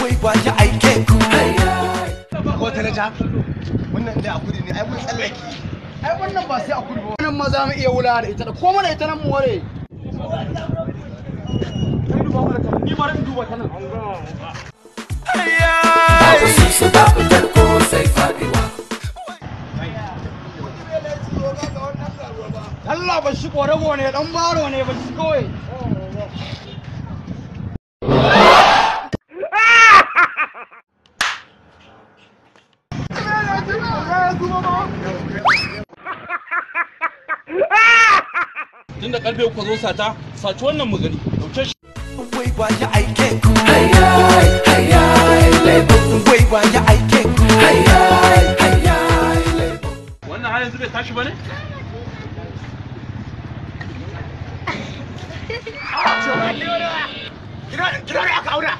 Wai wa ya aike ku? Ko talaja wannan da a kudu ne, ai mun tsallake. Ai wannan ba sai a kudu ba, wannan ma za mu iya wula da ita da ko mana ita nan mu ware. Ni bari in duba ta nan. Babu susu, babu tarko, sai faɗiwa. Allah ba shi korago ne, dan baro ne ba shi kawai. Tun da karfe kuka zo sata, saci wannan mu gani, dauke shi. Wai wa ya aike ku? Wai wa ya aike ku? Wannan har yanzu bai tashi bane? Kira da aka auna.